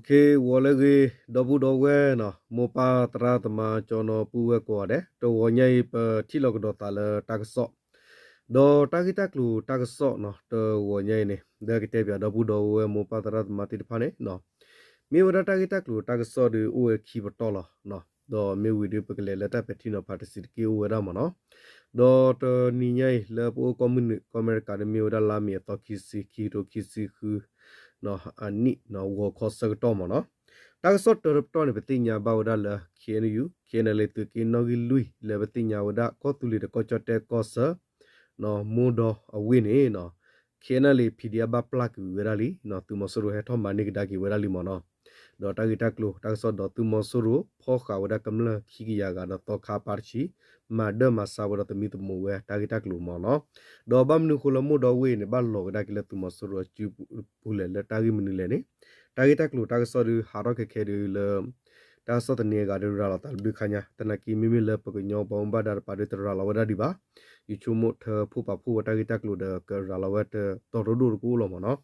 ခ့ဂီၤလၢအဂ့ၤ ဒီပုၢ်ဒီဝဲၢ်နီၤ, မိၢ်ပၢ်သရၣ်သမါ ကၠီနီၤ ပုၢ်ဝဲၢ်ကိးဂၤဒဲး, တဂီၤညါအံၤ ပထံၣ်လိာ်ကဒီးသးလၢတၢ်ကစီၣ်, ဒီးတၢ်ဂ့ၢ်တၢ်ကျိၤတၢ်ကစီၣ်နီၤ တဂီၤညါအံၤန့ၣ် လၢကတဲပၠးဒီပုၢ်ဒီဝဲၢ် မိၢ်ပၢ်သရၣ်သမါသ့ၣ်တဖၣ်န့ၣ်နီၤ, မ့ၢ်ဝဲဒၣ်တၢ်ဂ့ၢ်တၢ်ကျိၤတၢ်ကစီၣ်ဒီး အိၣ်ဝဲခံပတီၢ်လီၤ. ဒီးမ့ၢ်ဝံၤဒီးပကလဲၤလၢတၢ်ပဲာ်ထံနီၤဖးတဆံးတက့ၢ် အိၣ်ဝဲဒၣ်မ့ၢ်နီၤ. ဒီးတနံၤညါအံၤ လၢပအိၣ်ကီၢ်မုၢ်နုာ် ကီၢ်အမဲရကၤဒီး မ့ၢ်ဝဲဒၣ်လါမ့ၤအသီခံဆံ ခံကထိခံဆံဃု အနံၣ်နီၤ ဂီၤခီဆၢကတီၢ်မ့ၢ်နီၤ. တၢ်ကစီၣ်တၢတပတီၢ်န့ၣ် ပသ့ၣ်ညါဘၣ်ဝဲဒၣ်လၢ K N U, K N L A သုးက့နီၣ်ဂံၢ်လွံၢ် လၢပသ့ၣ်ညါဝဲဒၣ် ကီၢ်သူလ့ၤဒီးကီၢ်ကၠီၣ်တဲၣ်ကီၢ်ဆၢ မိၢ်ဒီးအဝ့ၢ်န့ၣ်နီၤ, K N L A P D F ဘၣ်ပျၢ်ကွံာ်ဝဲဒၣ်လံ, သုးမီၤစိရိၤဟဲထီၣ်မၤန့ၢ်ကဒါက့ၤဝဲဒၣ်လံမ့ၢ်နီၤ. ဒီးတၢ်ဂ့ၢ်တၢ်ကျိၤတၢ်ကစီၣ်ဒီး သုးမီၤစိရိၤဖီၣ်ဃာ်ဝဲဒၣ်ကမျၢၢ်ခံကယၤဂၤ ဒီးသီခါအပၢ်တဆံ မၤဒၢၣ်မၤဆါဝဲဒီးသမံသမိးဝဲတၢ်ဂ့ၢ်တၢ်ကျိၤမ့ၢ်နီၤ. ဒီးဘၣ်မနုၤအဃိလၢမိၢ်ဒီးဝ့ၢ်အံၤန့ၣ် ဘၣ်လီၤကဒါက့ၤလၢသုးမီၤစိရိၤအစုပူၤလဲၣ် လၢတၢ်ဂ့ၢ်မနုၤလဲၣ်န့ၣ်, တၢ်ဂ့ၢ်တၢ်ကျိၤတၢ်ကစီၣ်ဒီး ဟးထီၣ်ခဲခဲဒီးလၢ တၢ်ကစီၣ်သန့အဂၤဒီးရၤလီၤသးတဘျုးခါညါ, သနာ်က့မ့မ့ၢ်လၢပကညီဘၣ်မူဘၣ်ဒါတပၤဒီးတရၤလီၤဝဲဒၣ်ဒံးဘၣ်. ယဆိကမိၣ်ထၢဖှိၣ်ပာ်ဖှိၣ်ဝဲတၢ်ဂ့ၢ်တၢ်ကျိၤဒီးကရၤလီၤဝဲတတီၤဒိၣ်ဒိၣ်တကအိၣ်လီၤမ့ၢ်နီၤ.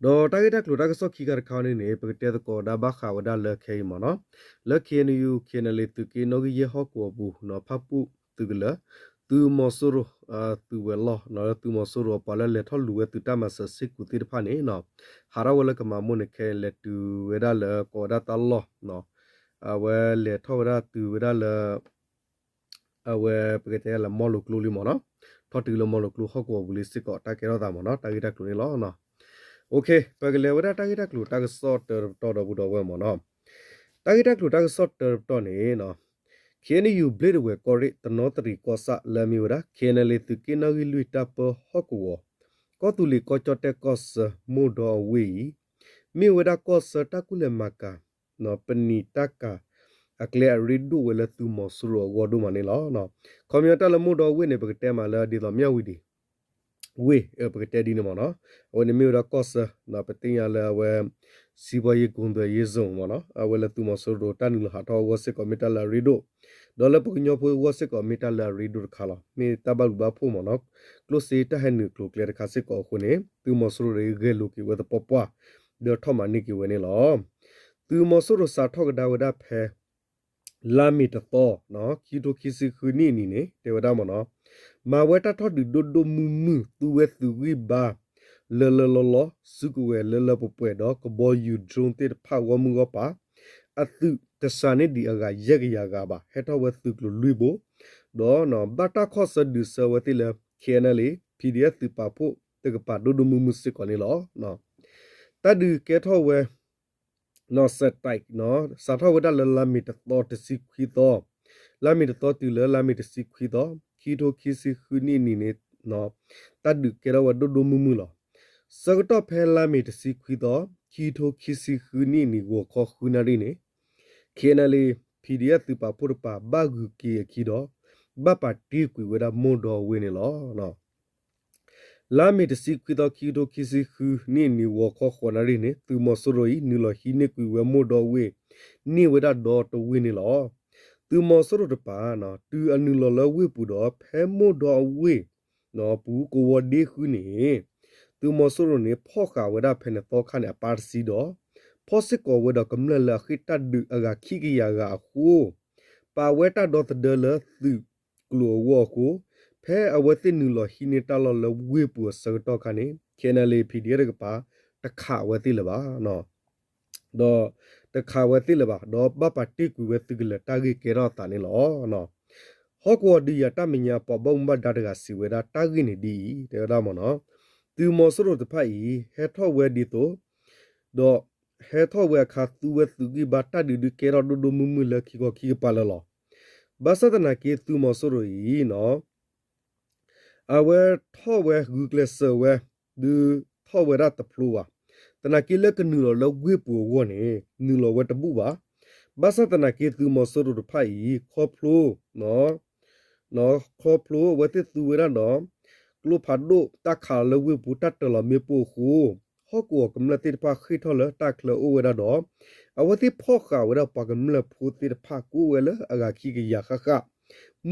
ဒီးတၢ်ဂ့ၢ်တၢ်ကျိၤတၢ်ကစီၣ်ခံခါတခါန့ၣ်န့ၣ် ပကတဲသကိးဒၣ်ဘၣ်ဃးဝဲဒၣ်လၢခဲအံၤမ့ၢ်နီၤ, လၢ K N U K N L A သုးက့နီၣ်ဂံၢ်ယဲၢ်ဟီၣ်ကဝီၤပူၤနီၤ ဖၣ်ပူၣ်သုးကလၢၤ, သုးမီၤစိရိၤ သုးဝဲၤလီၢ်နီၤ လၢသုးမီၤစိရိၤအပှၤလၢလဲၤထီၣ်လူၤဝဲသုးတၢ်မၤစၢၤစ့ၢ်ကီးသ့ၣ်တဖၣ်န့ၣ်နီၤ, ဟးထီၣ်ဝဲလၢကမၤမိၢ်န့ၣ် ခဲအံၤလဲၤတုၤဝဲဒၣ်လၢကိးဝဲဒၣ်တၢ်လီၢ်, အဝဲလဲၤထီၣ်ဝဲဒၣ်တုၤဝဲဒၣ်လၢ အဝဲပကတဲလၢမီလိၤကျိလံမ့ၢ်နီၤ, ထီၣ်တုၤလၢမီလိၤကျိဟီၣ်ကဝီၤပူၤလံစ့ၢ်ကီး တၢ်ကဲထီၣ်သးမ့ၢ်နီၤ တၢ်ဂ့ၢ်တၢ်ကျိၤန့ၣ်လီၤ. ပကလဲၤဝဲဒၣ်တၢ်ဂ့ၢ်တၢ်ကျိၤတၢ်ကစီၣ်တၢတပတီၢ်ဒီပုၢ်ဒီဝဲၢ်မ့ၢ်နီၤ, တၢ်ဂ့ၢ်တၢ်ကျိၤတၢ်ကစီၣ်တၢတပတီၢ်န့ၣ်နီၤ, K N U ဘျ့ဒဝဲၢ်ကီၢ်ရ့ၣ်တနီသရံၣ်ကီၢ်ဆၣ်လၢအမ့ၢ်ဝဲဒၣ် K N L A သုးက့နီၣ်ဂံၢ်လွံၢ်တၢ်ပၢဟီၣ်ကဝီၤ, ကီၢ်သူလ့ၤကီၢ်ကၠီၣ်တဲၣ်ကီၢ်ဆၢမိၢ်ဒီးအဝ့ၢ်အံၤ, မ့ၢ်ဝဲဒၣ်ကီၢ်ဆၢတၢ်ကူၣ်လဲၤမၤကၤ ပနံာ်တၢ်ကၤအကျဲအရ့ဒိၣ်ဝဲလၢသုးမီၤစိရိၤအဂီၢ်ဒိၣ်မးန့ၣ်လီၤ. ခီပညီတၢ်လၢမိၢ်ဒီးဝ့ၢ်န့ၣ် ပကတဲမးလၢဒ်သိးမၠၣ်ဝတံၤ ဝ့ၢ် ပကတဲဒ်န့ၣ်မ့ၢ်နီၤ, အဝဲန့ၣ်မ့ၢ်ဝဲဒၣ်ကီၢ်ဆၢ ပသ့ၣ်ညါလၢအဝဲ စီးပွားရေးကုန်သွယ်ရေးဇုန် မ့ၢ်နီၤ, အဝဲလၢသုးမီၤစိရိၤတၢ်နုာ်လီၤဟးထီၣ်အဂီၢ်စ့ၢ်ကီး မ့ၢ်တၢ်လၢအရ့ဒိၣ်, ဒီးလၢပကညီဖိအဂီၢ်စ့ၢ်ကီး မ့ၢ်တၢ်လၢအရ့ဒိၣ်တခါလီၤ. မ့ၢ်တၢ်ဘၣ်ဘျုးဘၣ်ဖှိၣ်မ့ၢ်နီၤ, ကျိၣ်စ့တၢ်ဟဲနုာ်ကျိၤကျဲတခါစ့ၢ်ကီးအဃိန့ၣ် သုးမီၤစိရိၤဂဲၤလိာ်က့ၤဝဲသပှၢ်ပှၢ် ဒီးထီၣ်မၤန့ၢ်က့ၤဝဲန့ၣ်လီၤ. သုးမီၤစိရိၤစးထီၣ်ကဒါဝဲဒၣ်ဖဲ လါမ့ၤတသီ ခံကထိခံဆံဃုနံၣ်အနံၤန့ၣ် တဲဝဲဒၣ်မ့ၢ်နီၤ, မၤဝဲတၢ်ထီၣ်ဒုးဒိၣ်ဒိၣ်မုၢ်မုၢ် သူဝဲသုးဂံၢ်ဘါ လၢလၢလီၤလီၤ စုကဝဲၤလၢလၢပှဲၤပှဲၤဒီး ကဘီယူၤ drone သ့ၣ်တဖၣ်ဂီၢ်မုၢ်ဂီၢ်ပၤ, အသုးတစှၤန့ၢ်ဒံးအဂၤယဲၢ်ကယၤဂၤဘၣ် ဟဲထီၣ်ဝဲသုးကျိၤလွံၢ်ဘိ, ဒီးဘၣ်တၢ်ခီၣ်ဆၢဒုးဆၢဝဲသ့ၣ်လၢ K N L A P D F သုးပာ်ဖှိၣ်တကပၤဒိၣ်ဒိၣ်မုၢ်မုၢ်စ့ၢ်ကီးန့ၣ်လီၤ. တၢ်ဒုးကဲထီၣ်ဝဲ နီၢ်စဲးတံး စးထီၣ်ဝဲဒၣ်လၢလါမ့ၤတသီတဆံခွံသီ, လါမ့ၤတသီတုၤလၢလါမ့ၤတဆံခွံသီ ခံကထိခံဆံဃုနံၣ်အနံၤန့ၣ် တၢ်ဒုးကဲထီၣ်ဝဲဒိၣ်ဒိၣ်မုၢ်မုၢ်လီၤ. ဆၢကတီၢ်ဖဲလါမ့ၤတဆံခွံသီ ခံကထိခံဆံဃုနံၣ်အနံၤ ဂီၤခီဃုနၣ်ရံၣ်န့ၣ် K N L A P D F သုးပာ်ဖှိၣ်တကပၤ ဘၣ်ဂုၤက့ၤအခံဒီး ဘၣ်ပာ်တ့ၢ်ကွံာ်ဝဲဒၣ်မိၢ်ဒီဝ့ၢ်န့ၣ်လီၤ. လါမ့ၤတဆံခွံသီ ခံကထိခံဆံဃုနံၣ်အနံၤ ဂီၤခီဃိးနၣ်ရံၣ်န့ၣ် သုးမီၤစိရိၤအံၤ နုာ်လီၤဟံးန့ၢ်ကွံာ်ဝဲမိၢ်ဒီဝ့ၢ် န့ၢ်ဝဲဒၣ်ဒီတဝ့ၢ်န့ၣ်လီၤ. သုးမီၤစိရိၤတကပၤ တုၤအနုာ်လီၤလၢဝ့ၢ်ပူၤဒီး ဖဲမိၢ်ဒီဝ့ၢ်ပူၤ ကဝီၤဒ့ဃုန့ၣ် သုးမီၤစိရိၤန့ၣ် ဖီၣ်ဃာ်ဝဲဒၣ်ဖဲန့ၣ်သီခါန့ၣ် အပၢ်တဆံဒီး ဖီၣ်စ့ၢ်ကီးဝဲဒီးကမျၢၢ်လၢအဃ့ၢ်တၢ်ဒုးအဂၤခံကယၤဂၤအဃိ ပာ်ဝဲတၢ်ဒီသဒၢလၢသုးကျိၤအဂီၢ်အဃိ ဖဲအဝဲသ့ၣ်နုာ်လီၤဟံးန့ၢ်တၢ်လီၢ်လၢဝ့ၢ်ပူၤအဆၢကတီၢ်ခါန့ၣ် K N L A P D F တကပၤ တခးဝဲသ့ၣ်လၢၤဘၣ် ဒီးတခးဝဲသ့ၣ်လၢၤဘၣ် ဒီးဘၣ်ပာ်တ့ၢ်ကွံာ်ဝဲသုးကလၢၤတၢ်ဂ့ၢ်ကဲထီၣ်အသးန့ၣ်လီၤ. ဟီၣ်ကဝီၤဒုးယၤတၢ်မဲာ်ညါ ပှၤဘၣ်မူဘၣ်ဒါတဂၤစံးဝဲဒၣ်တၢ်ဂ့ၢ်န့ၣ်ဒ်အံၤ တဲဝဲဒၣ်မ့ၢ်နီၤ, သုးမီၤစိရိၤတဖၣ်အံၤ ဟဲထီၣ်ဝဲဒ်သိး ဒီးဟဲထီၣ်ဝဲအခါ သူဝဲသုးဂံၢ်ဘါတၢ်ဒုးဒုးကဲထီၣ်ဒိၣ်ဒိၣ်မုၢ်မုၢ်လၢခံခီခံကပၤလၢာ်လီၤ. ဘၣ်ဆၣ်သနာ်က့ သုးမီၤစိရိၤအံၤ အဝဲထီၣ်ဝဲဂုာ်ကျဲးစၢးဝဲ ဒုးထီၣ်ဝဲဒၣ်တဖျိဘၣ်. သနာ်က့လၢကနုာ်လီၤလၢဝ့ၢ်ပူၤအဂီၢ်န့ၣ် နုာ်လီၤဝဲတဘူၣ်ဘၣ်. ဘၣ်ဆၣ်သနာ်က့သုးမီၤစိရိၤတဖၣ်အံၤ ခီဖျိ ခီဖျိအဝဲသ့ၣ်သူဝဲဒၣ်ဒီး ကျိဖးဒိၣ်တၢ်ခးလီၤလၢဝ့ၢ်ပူၤ တၢ်တၢၢ်လီၤမ့ၣ်ပိၢ်အဃိ ဟီၣ်ကဝီၤကမျၢၢ်သ့ၣ်တဖၣ်ဃ့ၢ်ထီၣ်လၢတၢ်ချၢအိၣ်ဝဲဒၣ်ဒီး အဝဲသ့ၣ်ဖီၣ်ဃာ်ဝဲဒၣ်ပှၤကမျၢၢ်ဖိသ့ၣ်တဖၣ်ကအိၣ်ဝဲလၢအဂၤခံကယၤဃၣ်ဃၣ်,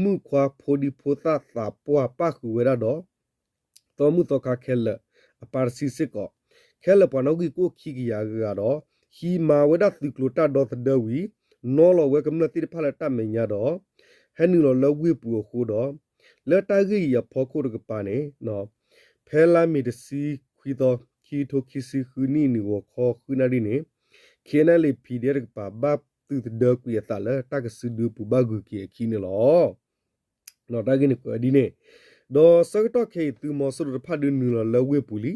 မုၣ်ခွါဖိဒံဖိသၣ်သးပှၢ်ပၣ်ဃုာ်ဝဲဒၣ်ဒီး သီမုၣ်သီခါခဲလၢာ် အပၢ်တဆံစ့ၢ်ကီး, ခဲလၢာ်ပှၤနီၣ်ဂံၢ်ကအိၣ်ခံကယၤဂၤဒီး ဟံးမၤဝဲဒၣ်သုးကျိၤတၢ်ဒီသဒၢဝံၤ နီၤလီၤဝဲကမျၢၢ်သ့ၣ်တဖၣ်လၢတၢ်မဲာ်ညါဒီး ဟဲနုာ်လီၤလၢဝ့ၢ်ပူၤအဃိဒီး လၢတၢ်ဂ့ၢ်အံၤအဖီခိၣ်တကပၤန့ၣ် ဖဲလါမ့ၤတဆံခွံသီ ခံကထိခံဆံဃုနံၣ် နံၣ်ဂီၤခီဃုနၣ်ရံၣ်န့ၣ် ခ့ၣ်အဲၣ်ယူၣ် ပီၣ်ဒီအ့ၣ် တကပၤ ဘၣ်သုးသဒၢကွံာ်အသးလၢတၢ်ကစုဒုပူၤဘၣ်ဂုၤက့ၤအခံန့ၣ်လီၤ. တၢ်ဂ့ၢ်န့ၣ်ကွဲးဝဲဒ်န့ၣ်, ဒီးဆၢကတီၢ်ခဲအံၤ သုးမီၤစိရိၤတဖၣ်ဒုးနုာ်လီၤလၢဝ့ၢ်ပူၤလံ,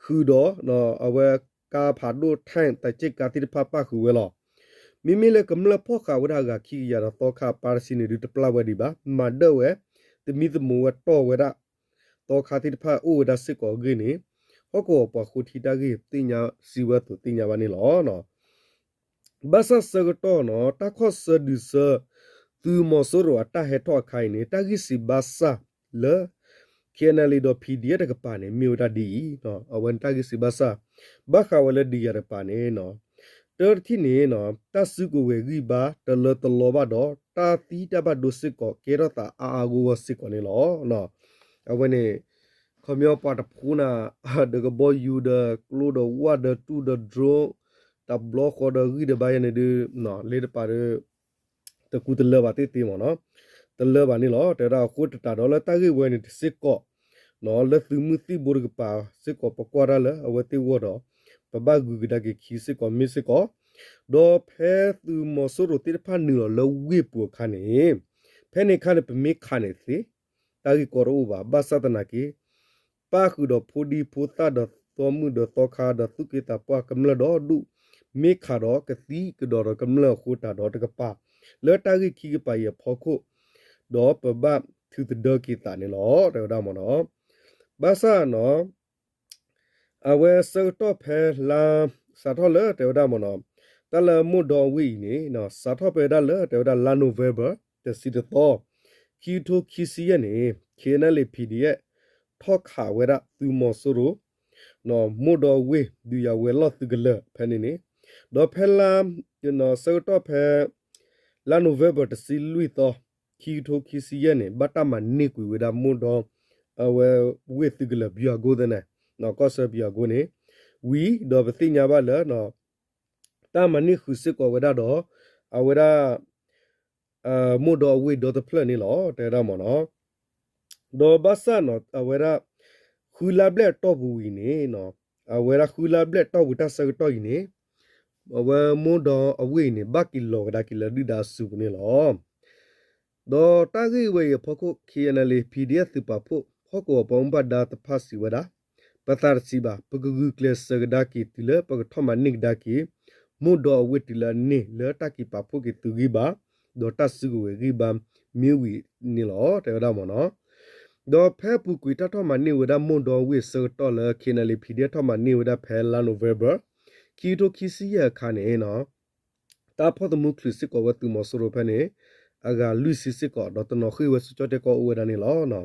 ဃုာ်ဒီး အဝဲကါဖးဒိၣ် tank သးစ့ၣ်ကါသ့ၣ်တဖၣ်ပၣ်ဃုာ်ဝဲလီၤ. မ့မ့ၢ်လၢကမျၢၢ်ဖီၣ်ဃာ်ဝဲဒၣ်အဂၤခံကယၤဒီးသီခါအပၢ်တဆံန့ၣ်ဒုးတပျၢ်ဝဲဒံးဘၣ်, မၤဒၢၣ်ဝဲ သမံသမိးဝဲတီၢ်ဝဲဒၣ် သီခါသ့ၣ်တဖၣ်အိၣ်ဝဲဒၣ်စ့ၢ်ကီးအဂ့ၢ်န့ၣ် ဟီၣ်ကဝီၤပှၤဃိထံတၢ်ဂ့ၢ်သ့ၣ်ညါစံးဝဲအသိးသ့ၣ်ညါဘၣ်န့ၣ်လီၤ. ဘၣ်ဆၣ်ဆၢကတီၢ်နီၤ တၢ်ခီၣ်ဆၢဒုးဆၢ သုးမီၤစိရိၤအတၢ်ဟဲထီၣ်အခါအံၤန့ၣ် တၢ်ဂ့ၢ်စံးဘၣ်ဆၣ်လၢ ခ့ၣ်အဲၣ်ယူၣ် ဒီး ပီၣ်ဒီအ့ၣ် တကပၤန့ၣ် မ့ၢ်ဝဲဒၣ်ဒ်အံၤ, အဝဲန့ၣ်တၢ်ဂ့ၢ်စံးဘၣ်ဆၣ် ဘၣ်ဃးဝဲလၢဒုးယၤတကပၤန့ၣ် တၢတထံၣ်န့ၣ် တၢ်စုကဝဲၤဂံၢ်ဘါတလၢတလီဘၣ်ဒီး တၢ်သံတၢ်ဘၣ်ဒိစ့ၢ်ကီးကဲထီၣ်သးအါအါဂီၢ်ဂီၢ်စ့ၢ်ကီးန့ၣ်လီၤ. အဝဲန့ၣ် ခီပညီပှၤတဖိနၤ ဒီးကဘီယူၤဒီးကျိဒီးဝၣ်ဒီးတူၢ်ဒီး drone တဘျီဃီဒီးဂံၢ်ဒီးဘါယဲန့ၣ်ဒုး လၢတပၤဒီး တကူတလၢဘၣ်သ့ၣ်သ့မ့ၢ်နီၤ, တလၢဘၣ်န့ၣ်လီၤ. တဲဝဲဒၣ်အဃိသတးဒီးလၢတၢ်ဂ့ၢ်ဝဲန့ၣ်တစ့ၢ်ကီး လၢသုးမုၢ်သံၣ်ဘိတကပၤစ့ၢ်ကီး ပကွၢ်တၢ်လၢအဝဲသ့ၣ်ဂီၢ်ဒီး ပဘၣ်ဂုၤကဒါက့ၤခံစ့ၢ်ကီးမ့ၢ်စ့ၢ်ကီး, ဒီးဖဲသုးမီၤစိရိၤသ့ၣ်တဖၣ်နုာ်လီၤလၢဝ့ၢ်ပူၤအခါန့ၣ် ဖဲန့ၣ်အခါန့ၣ် ပမ့ၢ်ခးန့ၣ်သ့ တၢ်ဂ့ၢ်ကီတအိၣ်ဘၣ်. ဘၣ်ဆၣ်သနာ်က့ ပၣ်ဃုာ်ဒီးဖိဒံဖိသၣ်ဒီးသီမုၣ်ဒီးသီခါဒီးသူၣ်က့သးပှၢ်ကမျၢၢ်ဒီဒူၣ် မ့ၢ်ခးဒီးကသံကဒီးဒီးကမျၢၢ်အဃိသတးဒီးတကပၤ လၢတၢ်ဂ့ၢ်ခံကပၤအံၤအဖီခိၣ် ဒီးပဘၣ်သုးသဒၢက့ၤသးန့ၣ်လီၤ တဲဝဲဒၣ်မ့ၢ်နီၤ. ဘၣ်ဆၣ်နီၤ အဝဲဆၢကတီၢ်ဖဲလါ စးထီၣ်လၢတဲဝဲဒၣ်မ့ၢ်နီၤ တၢ်လၢမိၢ်ဒီအဝ့ၢ်အံၤန့ၣ် စးထီၣ်ဖဲဒၣ်လၢတဲဝဲဒၣ်လါ November တဆံတသီ ခံကထိခံဆံယဲၢ်န့ၣ် ခ့ၣ်အဲၣ်ယူၣ် ပီၣ်ဒီအ့ၣ် ထီၣ်ခးဝဲဒၣ်သုးမီၤစိရိၤ မိၢ်ဒီအဝ့ၢ် ဒုးယၤဝဲၤလီၢ်သုးကလၢၤဖဲန့ၣ်န့ၣ်, ဒီးဖဲလါ ဆၢကတီၢ်ဖဲ လါ November တဆံလွံၢ်သီ ခံကထိခံဆံယဲၢ်န့ၣ် ဘၣ်တၢ်မၤန့ၢ်ကွံာ်ဝဲဒၣ်မိၢ်ဒီ အဝဲဝ့ၢ်သုးကလၢၤ ပယီၤကိသ့ၣ်န့ၣ် ကီၢ်ဆၢပယီၤကိန့ၣ် ဝံၤဒီးပသ့ၣ်ညါဘၣ်လၢ တၢ်မၤန့ၢ်ဃုာ်စ့ၢ်ကီးဝဲဒၣ်ဒီး အဝဲဒၣ် မိၢ်ဒီအဝ့ၢ်ဒီတဖျၢၣ်န့ၣ်လီၤ တဲဝဲဒၣ်မ့ၢ်နီၤ. ဒီးဘၣ်ဆၣ်နီၤ အဝဲဒၣ် ဃုလါဘျဲၣ်အတီၢ်ပူၤဝံၤန့ၣ် အဝဲဒၣ်ဃုလါဘျဲၣ်အတီၢ်ပူၤတၢ်ဆၢကတီၢ်အံၤန့ၣ် အဝဲမိၢ်ဒီအဝ့ၢ်အံၤန့ၣ် ဘၣ်က့ၤလီၤကဒါက့ၤလၢဒုၣ်ဒါအစုပူၤန့ၣ်လီၤ. ဒီးတၢ်ဂ့ၢ်ဝဲအံၤအဖီခိၣ် ခ့ၣ်အဲၣ်ယူၣ် ပီၣ်ဒီအ့ၣ် သုးပာ်ဖှိၣ် ဟီၣ်ကဝီၤပှၤမူဘၣ်ဒါတဖၣ်စံးဝဲဒၣ် ပသးတဆံးဘၣ် ပကဂုာ်ကျဲးစၢးကဒါက့ၤတုၤလၢပကထီၣ်မၤန့ၢ်ကဒါက့ၤ မိၢ်ဒီအဝ့ၢ်တုၤလၢအန့ၢ် လၢတၢ်က့ၤပာ်ဖှိၣ်က့ၤသုးဂံၢ်ဘါ ဒီးတၢ်စုကဝဲၤဂံၢ်ဘါမ့ၢ်ဝံၤန့ၣ်လီၤ တဲဝဲဒၣ်မ့ၢ်နီၤ. ဒီးဖဲအပူၤကွံာ်တၢ်ထီၣ်မၤန့ၢ်ဝဲဒၣ်မိၢ်ဒီအဝ့ၢ်အဆၢကတီၢ်လၢ ခ့ၣ်အဲၣ်ယူၣ် ပီၣ်ဒီအ့ၣ် ထီၣ်မၤန့ၢ်ဝဲဒၣ်ဖဲလါ November ခံကထိခံဆံယဲၢ်အခါန့ၣ် တၢ်ဖီၣ်သမူချုးစ့ၢ်ကီးဝဲသုးမီၤစိရိၤဖဲန့ၣ် အဂၤလွံၢ်ဆံစ့ၢ်ကီး ဒီးတနီၤဃ့ၢ်ဝဲဆူကၠီၣ်တဲၣ်ကီၢ်အိၣ်ဝဲဒၣ်န့ၣ်လီၤ.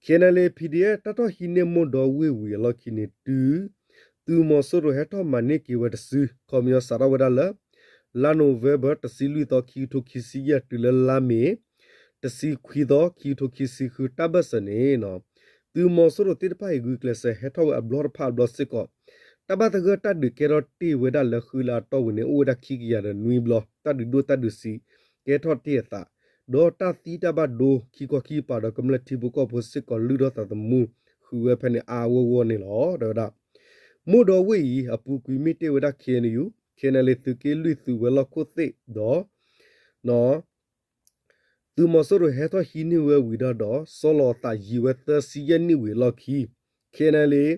ခ့ၣ်အဲၣ်ယူၣ် ပီၣ်ဒီအ့ၣ် တၢ်ထီၣ်ဟံးန့ၢ်မိၢ်ဒီဝ့ၢ်ဝံၤအလီၢ်ခံန့ၣ်တုၤ သုးမီၤစိရိၤဟဲထီၣ်မၤန့ၢ်က့ၤဝဲတစု ခီပညီစးထီၣ်ဝဲဒၣ်လၢ လါ November တဆံလွံၢ်သီ ခံကထိခံဆံယဲၢ် တုၤလၢလါမ့ၤ တဆံခွံသီ ခံကထိခံဆံဃု တၢ်ဘၢၣ်စၢၤန့ၣ် သုးမီၤစိရိၤသ့ၣ်တဖၣ်အံၤ ဂုာ်ကျဲးစၢးဟဲထီၣ်ဝဲအဘျီတဖၣ်အဘျီစ့ၢ်ကီး တၢ်ဘၣ်သဂၢၢ်တၢ်ဒုးကဲထီၣ်တ့ၢ်ဝဲဒၣ်လၢဃုလါအတီၢ်ပူၤန့ၣ် အိၣ်ဝဲဒၣ်ခံကယၤဒီးနွံဘျီ တၢ်ဒုးဒိၣ်တၢ်ဒုးဆံး ကဲထီၣ်တ့ၢ်အသး ဒီးတၢ်သံတၢ်ဘၣ်ဒိခံခီခံကပၤဒီးကမျၢၢ်ထံဖိကီၢ်ဖိစ့ၢ်ကီးလုၢ်ထီၣ်သးသမူဃုာ်ဝဲဖဲန့ၣ်အါအါဂီၢ်ဂီၢ်န့ၣ်လီၤ တဲဝဲဒၣ်. မိၢ်ဒီဝ့ၢ်အံၤ အပူၤကွံာ်မ့ၢ်တ့ၢ်ဝဲဒၣ် ခ့ၣ်အဲၣ်ယူၣ် ခ့ၣ်အဲၣ်ယူၣ် သုးက့လွံၢ်သုးဝဲၤလီၢ်ခိၣ်သ့ၣ်ဒီး သုးမီၤစိရိၤဟဲထီၣ်ဟံးန့ၢ်ဝဲဝံၤဒီး ဆီလီၤအသးယံၤဝဲသၢဆံယဲၢ်နံၣ်ဝံၤအလီၢ်ခံ ခ့ၣ်အဲၣ်ယူၣ်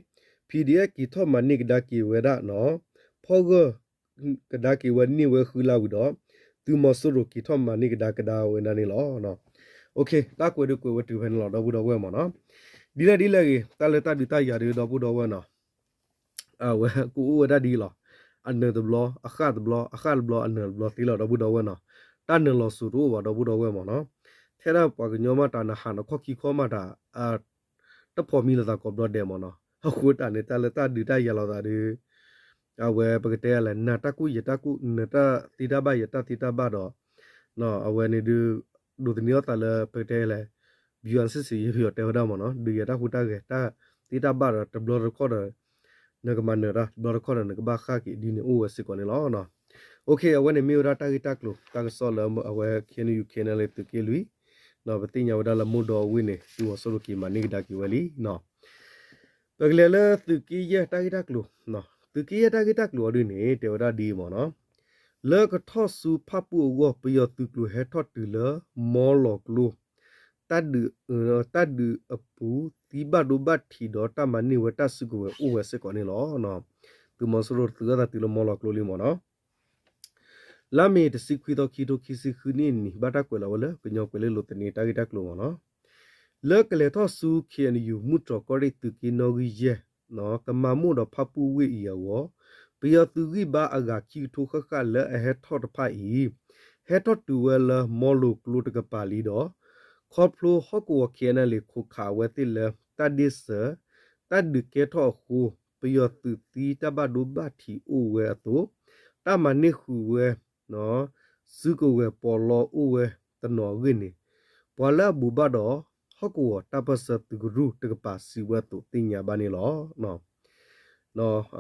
ပီၣ်ဒီအ့ၣ် က့ၤထီၣ်မၤန့ၢ်ကဒါက့ၤဝဲဒၣ် ဖီၣ်ဂၢၢ်ကဒါက့ၤဝဲန့ၢ်ဝဲဃုလါဝံၤဒီး သုးမီၤစိရိၤက့ၤထီၣ်မၤန့ၢ်ကဒါကဒါဝဲဒၣ်န့ၣ်လီၤ. တၢ်ကွဲးဒုးကွဲးဝဲတုၤဖဲန့ၣ်လီၤ ဒီပုၢ်ဒီဝဲၢ်မ့ၢ်နီၤ. ဒ်လဲၣ်ဒ်လဲၣ်ဂ့ၤ တၢ်လၢတၢ်ဒုးတၢ်ယၤဒုး ဒီပုၢ်ဒီဝဲၢ်နီၤ အဝဲကအိၣ်ဝဲဒၣ်ဒ်အံၤလီၤ. အနၢၤတဘျီ အဃၣ်တဘျီ အဃၣ်တဘျီ အနၢၤတဘျီသ့လီၤ ဒီပုၢ်ဒီဝဲၢ်နီၤ. တၢ်နၢၤလီၤစိၤတအိၣ်ဘၣ် ဒီပုၢ်ဒီဝဲၢ်မ့ၢ်နီၤ. ထဲဒၣ်ပှၤကညီမးတၢ်နဟးနခီၣ်ခံခီမးတၢ် တဖီၣ်မံလိာ်သးကိးဘျီဒဲးမ့ၢ်နီၤ. အဃိတၢ်န့ၣ် တၢ်လၢတၢ်ဒုးတၢ်ယၤလိာ်သးဒုး အဝဲပကတဲလဲၣ် နၤတၢ်ကူၣ်ယတၢ်ကူၣ် နတၢ်သ့တၢ်ဘၣ်ယတၢ်သ့တၢ်ဘၣ်ဒီး အဝဲန့ၣ်ဒုး ဒိးသန့ၤအီၣ်သးလၢပကတဲလဲၣ် ဘံအစ့ၣ်စ့ၣ်ယဲၢ်ပယီၤတဲဝဲဒၣ်မ့ၢ်နီၤ ဒုးယၤတၢ်ဟူးတၢ်ဂဲၤ တၢ်သ့တၢ်ဘၣ်ဒီးတဘျီတခီၣ်ဒီး နကမၤနၢၤတၢ်တဘျီတခီၣ်ဒီး နကဘၣ်ဃၣ်က့ၤဒ်န့ၣ်အိၣ်ဝဲစ့ၢ်ကီးန့ၣ်လီၤ. အဝဲန့ၣ်မ့ၢ်ဝဲဒၣ်တၢ်ဂ့ၢ်တၢ်ကျိၤတၢ်ကစီၣ်လၢအဝဲ ခ့ၣ်အဲၣ်ယူၣ် ခ့ၣ်အဲၣ်ယူၣ် သုးက့လွံၢ်, ပသ့ၣ်ညါဝဲဒၣ်လၢမိၢ်ဒီဝ့ၢ်န့ၣ် သုးမီၤစိရိၤက့ၤမၤန့ၢ်ကဒါက့ၤဝဲလံ. ပကလဲၤလၢသုးက့ယဲၢ်တၢ်ဂ့ၢ်တၢ်ကျိၤ, သုးက့ယဲၢ်တၢ်ဂ့ၢ်တၢ်ကျိၤအီၤဒ်န့ၣ် တဲဝဲဒၣ်ဒ်အံၤမ့ၢ်နီၤ, လၢကထီၣ်ဆူဖၣ်ပူၣ်အဂီၢ် ပယီၤသုးကျိၤဟဲထီၣ်တုၤလၢမီလီၤကျိ တၢ်ဒုး, တၢ်ဒုးအပူၤ သံဘၣ်ဒိဘၣ်ထံးဒီးတၢ်မၤန့ၢ်ဝဲတၢ်စုကဝဲၤအိၣ်ဝဲစ့ၢ်ကီးန့ၣ်လီၤ. သုးမီၤစိရိၤသုးအသးတုၤလၢမီလီၤကျိလံမ့ၢ်နီၤ. လါမ့ၤတဆံခွံသီ ခံထိခံဆံဃုနံၣ်န့ၣ် ဘၣ်တၢ်ကွဲးလီၤဝဲလၢ ကညီကွဲၤလ့လိၤသန့တၢ်ဂ့ၢ်တၢ်ကျိၤမ့ၢ်နီၤ. လၢကလဲၤထီၣ်ဆူ ခ့ၣ်အဲၣ်ယူၣ် မုၢ်တြီၤကီၢ်ရ့ၣ်သုးက့နီၣ်ဂံၢ်ယဲၢ် ကမၤမိၢ်ဒီးဖၣ်ပူၣ်ဝ့ၢ်အံၤအဂီၢ်, ပယီၤသုးဂံၢ်ဘါအဂၤခံကထိဃၣ်ဃၣ်လၢအဟဲထီၣ်တဖၣ်အံၤ ဟဲထီၣ်တုၤဝဲလၢမီလိၤကျိတကပၤလံဒီး ခီဖျိဟီၣ်ကဝီၤ ခ့ၣ်အဲၣ်ယူၣ် ခိးခးအဝဲသ့ၣ်လၢတၢ်ဒ့ၣ်စၢၤ တၢ်ဒုးကဲထီၣ်အဃိ ပယီၤသုးသံတၢ်ဘၣ်ဒိဘၣ်ထံးအိၣ်ဝဲအသိး တၢ်မၤန့ၢ်ဃုာ်ဝဲ စုကဝဲၤပီးလီအိၣ်ဝဲတနီၤအဂ့ၢ်န့ၣ် ပှၤလၢအဘိးဘၣ်ဒီး ဟီၣ်ကဝီၤတၢ်ပၢၢ်ဆၢသုးကရူၢ်တကပၤစံးဝဲအသိးသ့ၣ်ညါဘၣ်န့ၣ်လီၤ.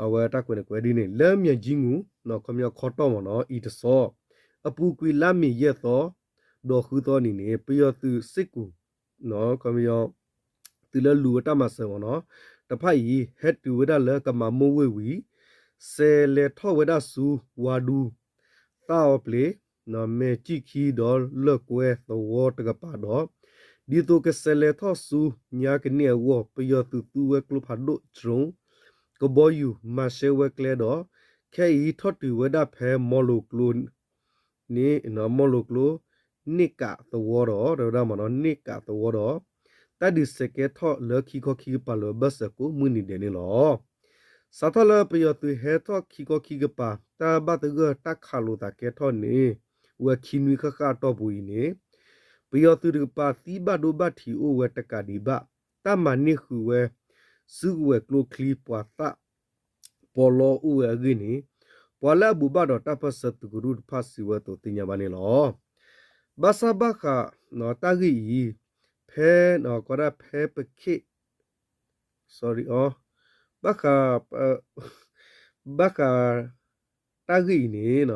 အဝဲတၢ်ကွဲးန့ၣ်ကွဲးဒ်န့ၣ် လၢမၠဲၣ်ကၠံငူၣ် ခီပညီခီတီၢ်မ့ၢ်နီၤ အံၤတဆီ အပူၤကွံာ်လါမ့ၤယဲၢ်သီ ဒီးဃုသီနံၤန့ၣ် ပယီၤသုးစ့ၢ်ကီး ခီပညီ သုးလၢလူၤဝဲတၢ်မၤစၢၤမ့ၢ်နီၤ တဖၣ်အံၤ ဟဲတုၤဝဲဒၣ်လၢကမၤမိၢ်ဝ့ၢ်ဝံၤ စဲးလဲၤထီၣ်ဝဲဒၣ်ဆူ ဝါဒူ သၣ်အီပျ့ၤ မဲၢ်ကၠံၣ်ခံဒီးလၢၢ်ကွဲသဝီတကပၤဒီး ဒ်သိးကစဲးလဲၤထီၣ်ဆူညါကန့ၢ်အဂီၢ် ပယီၤသုးသူဝဲကျိဖးဒိၣ် drone ကဘီယူၤမၤရှဲဝဲကျဲဒီး ခဲအံၤထီၣ်တုၤဝဲဒၣ်ဖဲမီလိၤကျိန့ၣ် မီလိၤကျိ န့ၢ်ကးသဝီဒီး တဲဝဲဒၣ်မ့ၢ်နီၤ န့ၢ်ကးသဝီဒီး တၢ်ဒုးစဲးကဲထီၣ်လၢခံခီခံကပၤလၢာ်ဘၢၣ်စၢၤကိးမုၢ်နံၤဒဲးန့ၣ်လီၤ. စးထီၣ်လၢပယီၤသုးဟဲထီၣ်ခံခီခံကပၤ တၢ်ဘၣ်သဂၢၢ်တၢ်ခးလိာ်သးကဲထီၣ်န့ၣ် ဝဲခံနွံဃၣ်ဃၣ်အတီၢ်ပူၤအံၤန့ၣ် ပယီၤသုးတကပၤသံဘၣ်ဒိဘၣ်ထံးအိၣ်ဝဲတကးဒံးဘၣ် တၢ်မၤန့ၢ်ဃုာ်ဝဲ စုကဝဲၤကျိချံ ပှၤသၣ် ပီးလီအိၣ်ဝဲအဂ့ၢ်န့ၣ် ပှၤလၢအဘိးဘၣ်ဒီးတၢ်ပၢၢ်ဆၢသုးကရူၢ်တဖၣ်စံးဝဲအသိးသ့ၣ်ညါဘၣ်န့ၣ်လီၤ. ဘၣ်ဆၣ်ဘၣ်ဃးတၢ်ဂ့ၢ်အံၤ ဖဲ ကီဒၣ်ဖဲပခ့ၣ် sorry အီ ဘၣ်ဃး ဘၣ်ဃးတၢ်ဂ့ၢ်အံၤန့ၣ်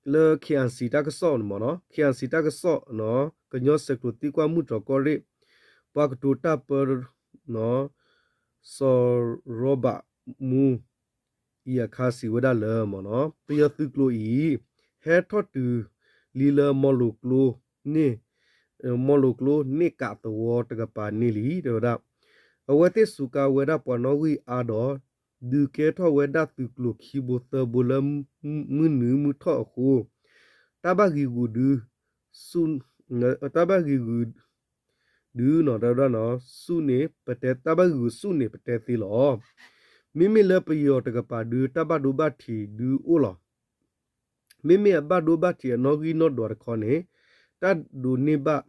လၢ ခ့ၣ်အဲၣ်စံၣ် တၢ်ကစီၣ်န့ၣ်မ့ၢ်နီၤ ခ့ၣ်အဲၣ်စံၣ် တၢ်ကစီၣ် ကညီဆဲးကျိးသံကွၢ်မုၢ်တြီၤကီၢ်ရ့ၣ် ပှၤကတိၤတၢ်ပၢ စီၤရီဘးမူ အံၤအခါစံးဝဲဒၣ်လၢမ့ၢ်နီၤ ပယီၤသုးကျိၤအံၤ ဟဲထီၣ်တုၤလံလၢမီလိၤကျိန့ၣ် မီလိၤကျိန့ၢ်ကးသဝီတကပၤန့ၣ်လံ တဲဝဲဒၣ် အဝဲသ့ၣ်စူးကါဝဲဒၣ်ပှၤနီၣ်ဂံၢ်အါဒီး ဒုးကဲထီၣ်ဝဲဒၣ်သုးကျိၤခံဘိသၢဘိလၢမုၢ်နုာ်မုၢ်ထီၣ်အဃိ တၢ်ဘၣ်ဂံာ်ဂူာ်ဒုး တၢ်ဘၣ်ဂံာ်ဂူာ်ဒုး ဆူၣ်န့ၣ် ပတဲ တၢ်ဘၣ်ဂံာ်ဂူာ်ဆူၣ်န့ၣ် ပတဲသ့လီၤ. မ့မ့ၢ်လၢပယီၤတကပၤဒုး တၢ်ဘၣ်ဒိဘၣ်ထံးဒုးအိၣ်လီၤ. မ့မ့ၢ်အဘၣ်ဒိဘၣ်ထံးအနီၣ်ဂံၢ်နီၣ်ဒွးတခီန့ၣ် တၢ်ဒိးန့ၢ်ဘၣ်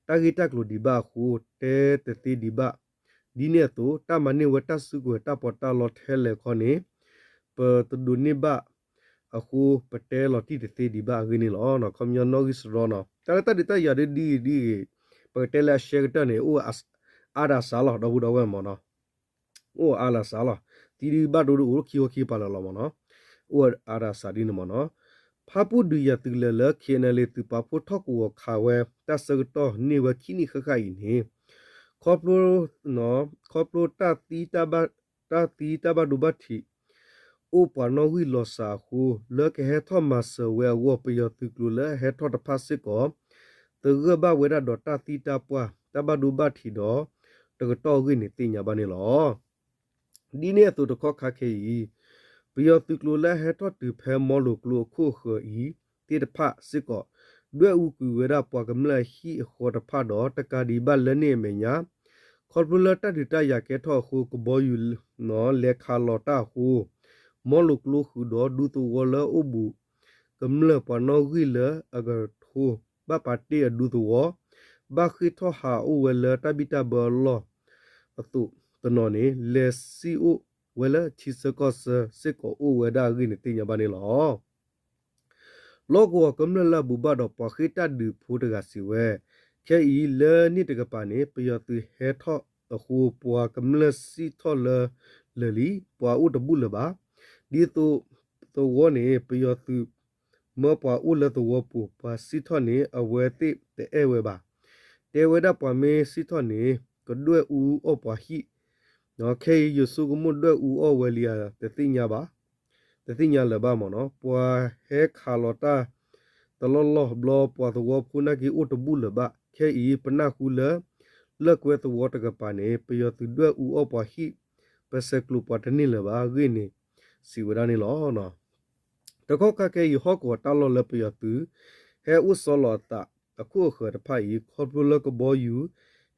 တၢ်ဂ့ၢ်တၢ်ကျိၤဒံးဘၣ်အဃိ တဲတသ့ဒံးဘၣ်. ဒ်န့ၣ်အသိး တၢ်မၤန့ၢ်ဝဲတၢ်စုကဝဲၤတၢ်ပီးတၢ်လီထဲလဲၣ်ခီန့ၣ် ပတဒိးန့ၢ်ဘၣ်အဃိ ပတဲလီၤတံၢ်တသ့ဒံးဘၣ်အဂ့ၢ်န့ၣ်လီၤ. ခီပညီနီၣ်ဂံၢ်စရီနီၤ တၢ်လၢတၢ်ဒုးတၢ်ယၤဒ်ဒ်ဂ့ၤဒ်ဂ့ၤ ပကတဲလၢအရှဲကတၢၢ်န့ၣ် အိၣ်အါဒၣ်စးလီၤ ဒီပုၢ်ဒီဝဲၢ်မ့ၢ်နီၤ အိၣ်အါဒၣ်စးလီၤ. သံဒုးဘၣ်ဒိဒုးအိၣ်ခံခီခံကပၤလၢာ်လီၤမ့ၢ်နီၤ အိၣ်အါဒၣ်စးဒ်န့ၣ်မ့ၢ်နီၤ ဖၣ်ပူၣ်ဒုးယၤသုးကလၢၤလၢ ခ့ၣ်အဲၣ်ယူၣ် သုးပာ်ဖှိၣ်ထီၣ်ကဝီၤခးဝဲ တၢ်ဆၢကတီၢ်န့ၢ်ဝဲခံနံၣ်ဃၣ်ဃၣ်အံၤန့ၣ် ခီဖျိ ခီဖျိတၢ်သံ တၢ်သံတၢ်ဘၣ်ဒိဘၣ်ထံး အိၣ်ပှၤနီၣ်ဂံၢ်လီၤစှၤအဃိ လၢကဟဲထီၣ်မၤစၢၤဝဲအဂီၢ် ပယီၤသုးကျိၤလၢအဟဲထီၣ်တဖၣ်စ့ၢ်ကီး သဂၢၢ်ဘၣ်ဝဲဒၣ်ဒီးတၢ်သံတၢ်ပှၢ် တၢ်ဘၣ်ဒိဘၣ်ထံးဒီး တကတီၢ်အဂ့ၢ်န့ၣ်သ့ၣ်ညါဘၣ်န့ၣ်လီၤ. ဒ်န့ၣ်အသိးတခီခါခဲအံၤ ပယီၤသုးကျိၤလၢအဟဲထီၣ်တုၤဖဲမီလိၤကျိအခိၣ်အဃၢၤအံၤသ့ၣ်တဖၣ်စ့ၢ်ကီး ဒွဲၣ်အူကွံာ်ဝဲဒၣ်ပှၤကမျၢၢ်အဟံၣ်အဃီတဖၣ်ဒီး တကးဒံးဘၣ်လၢန့ၣ်အမဲာ်ညါ ခီဖျိလၢတၢ်ဒုးတၢ်ယၤကဲထီၣ်အဃိ ကဘီယူၤလဲၤခးလီၤတၢ်အဃိ မီလိၤကျိဃုာ်ဒီးဒူသဝီလၢအိၣ်ဘူး ကမျၢၢ်ပှၤနီၣ်ဂံၢ်လၢအကထိဘၣ်ပာ်တ့ၢ်အဒူသဝီ ဘၣ်ဃ့ၢ်ထီၣ်ဟးအိၣ်ဝဲလၢတၢ်ဘံၣ်တၢ်ဘၢအလီၢ်အသိးတနီၤန့ၣ် လဲၤစံၣ်အိၣ်ဝဲလၢထံဆၢကီၢ်ဆၢစ့ၢ်ကီးအိၣ်ဝဲဒၣ်အဂ့ၢ်န့ၣ်သ့ၣ်ညါဘၣ်န့ၣ်လီၤ. လီၢ်ကဝီၤကမျၢၢ်လၢအဘိးဘၣ်ဒီးပှၤဃ့ၢ်တၢ်ဒုးဖိတဂၤစံးဝဲ ခဲအံၤလၢန့ၣ်တကပၤန့ၣ် ပယီၤသုးဟဲထီၣ်အဃိ ပှၤကမျၢၢ်စံၣ်ထီၣ်လၢ လၢာ်လံ, ပှၤအိၣ်တဘူၣ်လၢၤဘၣ်. ဒ်သိးသဝီန့ၣ် ပယီၤသုးမၢပှၤအိၣ်လၢသဝီပူၤ, ပှၤစံၣ်ထီၣ်န့ၣ် အဝဲသ့ၣ်တအဲၣ်ဝဲဘၣ်. တဲဝဲဒၣ်ပှၤမ့ၢ်စံၣ်ထီၣ်န့ၣ် ကဒွဲၣ်အူအီၣ်ပှၤဟံၣ်, ခဲအံၤယဆိကမိၣ်ဒွဲၣ်အူအီၣ်ဝဲလံဧါ တသ့ၣ်ညါဘၣ်, တသ့ၣ်ညါလၢၤဘၣ်မ့ၢ်နီၤ. ပှၤဟဲခးလီၤတၢ်တလီၢ်လီၢ်ဘျီ ပှၤသဝီဖိနာ်က့အိၣ်တဘူၣ်လၢၤဘၣ်. ခဲအံၤပနၢ်ဟူလၢ လၢၢ်ကွဲသဝီတကပၤန့ၣ် ပယီၤသုးဒွဲၣ်အူအီၣ်ပှၤဟံၣ် ပဆဲးကျိးပှၤတန့ၢ်လၢၤဘၣ်အဂ့ၢ်န့ၣ် စံးဝဲဒၣ်န့ၣ်လီၤ. တကီၢ်ခါခဲအံၤ ဟီၣ်ကဝီၤတၢ်လီၢ်လၢပယီၤသုး ဟဲအိၣ်ဆီလီၤအသးအခိၣ်အဃၢၤတဖၣ်အံၤ ခီဖျိလၢကဘီယူၤ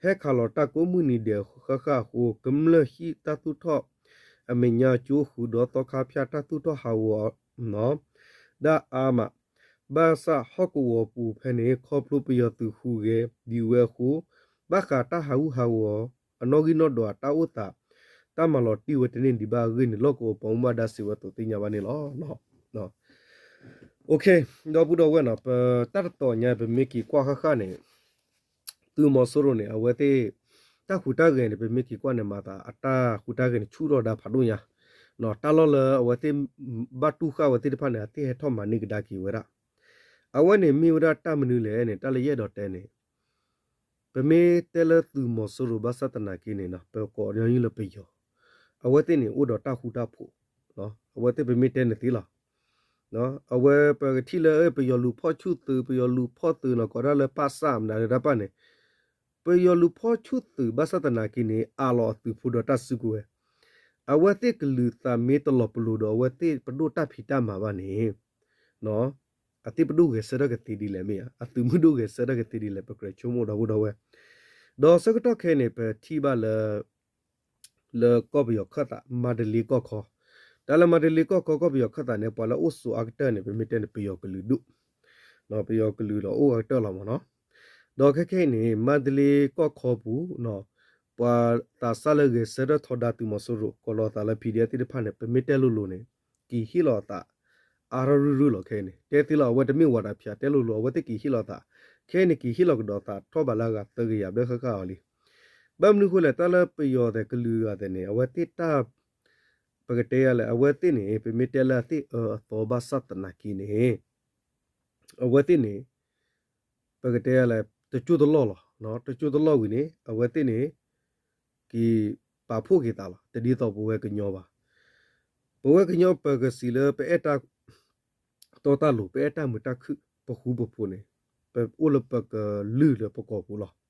ဟဲခးလီၤတၢ်ကိးမုၢ်နံၤဒဲးဃၣ်ဃၣ်အဃိ ကမျၢၢ်ဟံၣ်တၢ်သူၣ်ထီၣ်အမဲာ်ညါကၠိဃုာ်ဒီးသီခါဖၠၣ်တၢ်သူၣ်ထီၣ်ဟးဂီၤ ဒၣ်အါမး, ဘၣ်ဆၣ်ဟီၣ်ကဝီၤပူၤဖဲန့ၣ် ခီဖျိပယီၤသုးဟူးဂဲၤဒံးဝဲအဃိ ဘၣ်ဃးတၢ်ဟးဂူာ်ဟးဂီၤ အနီၣ်ဂံၢ်နီၣ်ဒွးတၢ်အိၣ်သး တၢ်မၤလီၤတံၢ်ဝဲတန့ၢ်ဒံးဘၣ်အဂ့ၢ်န့ၣ် လီၢ်ကဝီၤပှၤမူဘၣ်ဒါစံးဝဲအသိးသ့ၣ်ညါဘၣ်န့ၣ်လီၤ. ဒီပုၢ်ဒီဝဲၢ်နီၤ ပတၢ်တတီၤညါ ပမ့ၢ်က့ၤကွၢ်ဃၣ်ဃၣ်န့ၣ် သုးမီၤစိရိၤန့ၣ် အဝဲသ့ၣ် တၢ်ဟူးတၢ်ဂဲၤန့ၣ် ပမ့ၢ်က့ၤကွၢ်န့ၣ် မၤသးအတၢ်ဟူးတၢ်ဂဲၤန့ၣ် ဆူၣ်ထီၣ်ဒါဖးဒိၣ်ညါ, တၢ်လီၢ်လၢအဝဲသ့ၣ် ဘၣ်တူၢ်ဃာ်ဝဲသ့ၣ်တဖၣ်န့ၣ် အသ့ၣ်ဟဲထီၣ်မၤန့ၢ်ကဒါက့ၤဝဲဒၣ်. အဝဲန့ၣ်မ့ၢ်ဝဲဒၣ်တၢ်မနုၤလဲၣ်န့ၣ် တၢ်လၢယအဲၣ်ဒိးတဲန့ၣ် ပမ့ၢ်တဲလၢသုးမီၤစိရိၤဘၣ်ဆၣ်သနာ်က့န့ၣ် ပကိးညီနုၢ်လၢပယီၤ, အဝဲသ့ၣ်န့ၣ် အိၣ်ဒီးတၢ်ဃူတၢ်ဖိး, အဝဲသ့ၣ်ပမ့ၢ်တဲန့ၣ်သ့လီၤ. အဝဲပကထံၣ်လၢ ပယီၤလူၤဖီၣ်ဆူၣ်သုး ပယီၤလူၤဖီၣ်သုးနီၤ ကိးဒၣ်လၢပၣ်စၣ်မနုၤတဖၣ်န့ၣ် ပယီၤလူၤဖီၣ်ဆူၣ်သုးဘၣ်ဆၣ်သနာ်က့န့ၣ် အးလီၤအသုးဖိဒီးတၢ်စုကဝဲၤ, အဝဲသ့ၣ်ကလုာ်သးမ့ၢ်တလီၤပလိာ်ဒီး အဝဲသ့ၣ်ပဒိၣ်တၢ်ဖံးတၢ်မၤဘၣ်န့ၣ် အသ့ၣ်ပဒိၣ်ဂဲၤဆၢထၢၣ်ကသ့ဒ်လဲၣ်မ့ၢ်ဧါ, အသုးမုၢ်ဒိၣ်ဂဲၤဆၢထၢၣ်ကသ့ဒ်လဲၣ် ပကြၢးဆိကမိၣ်ဒီပုၢ်ဒီဝဲၢ်, ဒီးဆၢကတီၢ်ခဲအံၤန့ၣ် ပထံၣ်ဘၣ်လၢ လၢကီၢ်ပယီၤခၢၣ်သး မါတလ့ကီၢ်ခီ, တၢ်လၢမါတလ့ကီၢ်ခီ ကီၢ်ပယီၤခၢၣ်သးန့ၣ် ပှၤလၢအိၣ်ဆိးအါကတၢၢ်န့ၣ် ပမ့ၢ်တဲန့ၣ် ပယီၤကလုာ်ဒိၣ်, ပယီၤကလုာ်ဒီးအိၣ်အါကတၢၢ်လီၤမ့ၢ်နီၤ. ဒီးခဲခဲအံၤန့ၣ် မါတလ့ကီၢ်ခီပူၤ ပှၤသးစၢ်လၢဂဲၤဆၢထၢၣ်ထီဒါသုးမီၤစိရိၤ ကိးလီၤသးလၢ PDF သ့ၣ်တဖၣ်န့ၣ် ပမ့ၢ်တဲလိၤလိၤန့ၣ် က့ၤဟ့ၣ်လီၤအသး အါထီၣ်ရုၢ်ရုၢ်လီၤခဲအံၤန့ၣ် တဲသ့လီၤ အဝဲတမ့ၢ်ဝၤတဖၠး တဲလိၤလိၤ အဝဲသ့ၣ်က့ၤဟ့ၣ်လီၤအသး, ခဲအံၤန့ၣ် က့ၤဟ့ၣ်လီၤကဒီးသးထီၣ်ဘးလၢအဂၤသၢကယၤဘျဲၣ်ဃၣ်ဃၣ်အီၤလံ. ဘၣ်မနုၤဃိလဲၣ် တၢ်လၢပယီၤသဲးကလုာ်ဂၤသဲးန့ၣ် အဝဲသ့ၣ်တၢ် ပကတဲယၤလဲၣ် အဝဲသ့ၣ်န့ၣ် ပမ့ၢ်တဲလၢအသ့ၣ်အၢအသီဘၣ်ဆၣ်သနာ်က့န့ၣ် အဝဲသ့ၣ်န့ၣ် ပကတဲယၤလဲၣ် တကၠိတလီၢ်လီၤ, တကၠိတလီၢ်ဝံၤန့ၣ် အဝဲသ့ၣ်န့ၣ် က့ၤပာ်ဖှိၣ်က့ၤသးလီၤ. တဒ်သိးပဝဲကညီဘၣ်. ပဝဲကညီပကစံးလၢပအဲၣ်တၢ် တီတၢ်လိၤ ပအဲၣ်တၢ်မုာ်တၢ်ခုၣ် ပဃူပဖိးန့ၣ် ပအိၣ်လၢပကလုၢ်လၢပကိာ်ပူၤလီၤ.